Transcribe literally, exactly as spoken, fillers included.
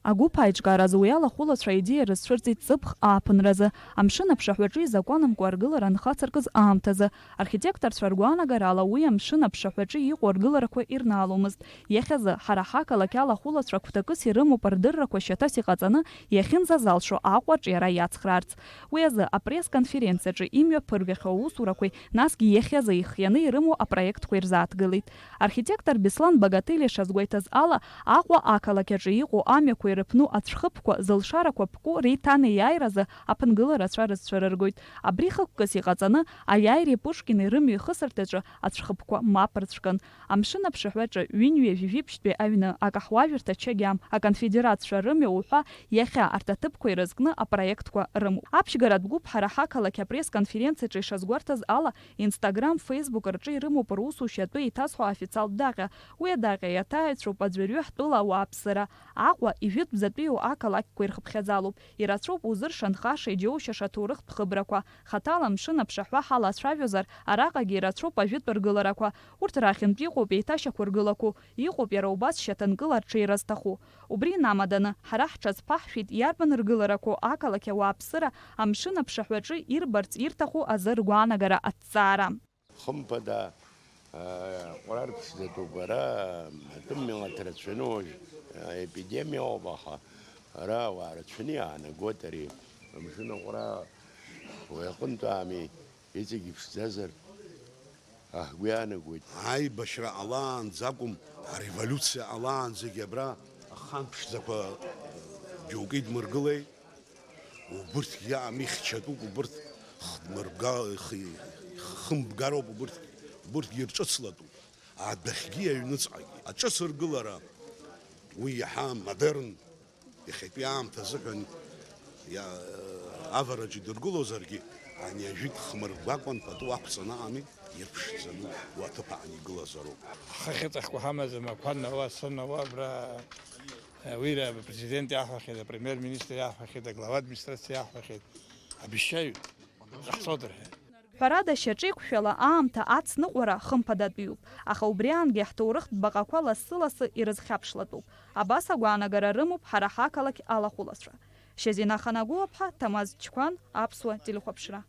Агәыԥ аиҿкааразы уи алахәылацәа аидеиа рызцәырҵит ҵыԥх ааԥынразы, амшын аԥшаҳәаҿы изакәанымкәа аргылара анхацыркыз аамҭазы. Архитекторцәа ргәаанагарала, уи амшын аԥшаҳәаҿы иҟоу аргыларақәа ирнааломызт. Иахьазы, ҳара ҳақалақь алахәылацәа гәҭакыс ирымоуп рдыррақәа шьаҭас иҟаҵаны, иахьынӡазалшо Аҟәа аҿиара иацхраарц. Уи азы апресс-конференциаҿы имҩаԥыргахьоу аусурақәеи, насгьы иахьазы ихианы ирымоу апроектқәа ирзааҭгылеит. Архитектор Беслан Багателиа шазгәеиҭаз ала, Аҟәа ақалақь аҿы иҟоу амҩақәа ирыԥну ацәхыԥқәа зылшарақәа ԥку реиҭанеиааиразы аԥынгыларацәа рызцәырыргоит. Абри хықәкыс иҟаҵаны, аиааиреи Пушкини рымҩахысырҭаҿы ацәхыԥқәа мап рцәган. Амшын аԥшаҳәаҿы ҩынҩажәи жәиԥшьтәи аҩны, акаҳуажәырҭа Чагьам, аконфедератцәа рымҩа уҳәа, иахьа арҭ аҭыԥқәа ирызкны апроектқәа рымоуп. Аԥшьгаратә гәыԥ ҳара ҳақалақь апресс-конференциаҿы ишазгәарҭаз ала, Instagram, Facebook рҿы ирымоуп русушьа атәы еиҭазҳәо аофициалтә даҟьа. Уи адаҟьа иаҭааҩцәоуп аӡәырҩы ҳтәыла ауааԥсыра. Аҟәа ижәытәӡатәиу ақалақьқәа ирхыԥхьаӡалоуп. Ирацәоуп узыршанхаша, иџьоушьаша аҭоурыхтә хыбрақәа. Хаҭала амшын аԥшаҳәа ҳалацәажәозар, араҟагьы ирацәоуп ажәытә ргыларақәа. Урҭ рахьынтә иҟоуп еиҭашьақәыргылақәоу, иҟоуп иара убас шьаҭанкыла рҽеира зҭаху. Убри инамаданы, ҳара ҳҽазԥаҳшәеит иарбан ргыларақәоу ақалақь ауааԥсыра амшын аԥшаҳәаҿы ирбарц ирҭаху азы ргәаанагара аҭҵаара. Хымԥада, аа, ҟәра рԥшӡатәуп, ара атәым милаҭ рацәаны уажә, аа, епидемиа ауп, аха ара ауаа рацәаны иаанагоит ари амшын аҟәра, уи аҟынтә ами, иҵегь иԥшӡазар, ҳгәы иаанагоит. Аибашьра ҟалаанӡа акәым, ареволиуциа ҟалаанӡагьы абра ахан ԥшӡақәа џьоукы идмыргылеит. Убырҭгьы аамихьчатәуп, убырҭ хмырбга-, хи-, хымбгароуп убырҭгьы. Убырҭгьы рҿыцлатәуп. Адәахьгьы аҩныҵҟагьы. Аҿыцыргылара уи иаҳа модерн, иахьатәи аамҭа азыҳәан иа-, авараҿы идыргылозаргьы, ани ажәытә хмырбгакәан пату ақәҵаны аҟами, ирԥшӡаны уи аҭыԥ аан игылазароуп. Ҳхы ахьыҵахкуа ҳамаӡам, ақәа науа, асы науа, абра Уи апрезидент иаҳҳәахьеит, апремиер-министр иаҳҳәахьеит, аглава администрациа иаҳҳәахьеит, обещают, иҟаҳҵоит рҳәеит. Ҳәарада, шьаҿеиқәшәала аамҭа ацныҟәара хымԥадатәиуп, аха убри аангьы ҳҭоурыхтә баҟақәа лассы-лассы ирызхьаԥшлатәуп. Абас агәаанагара рымоуп ҳара ҳақалақь алахәылацәа. Шьазина Ханагәыаԥҳа, Ҭамаз Чқәан, Аԥсуа телехәаԥшра.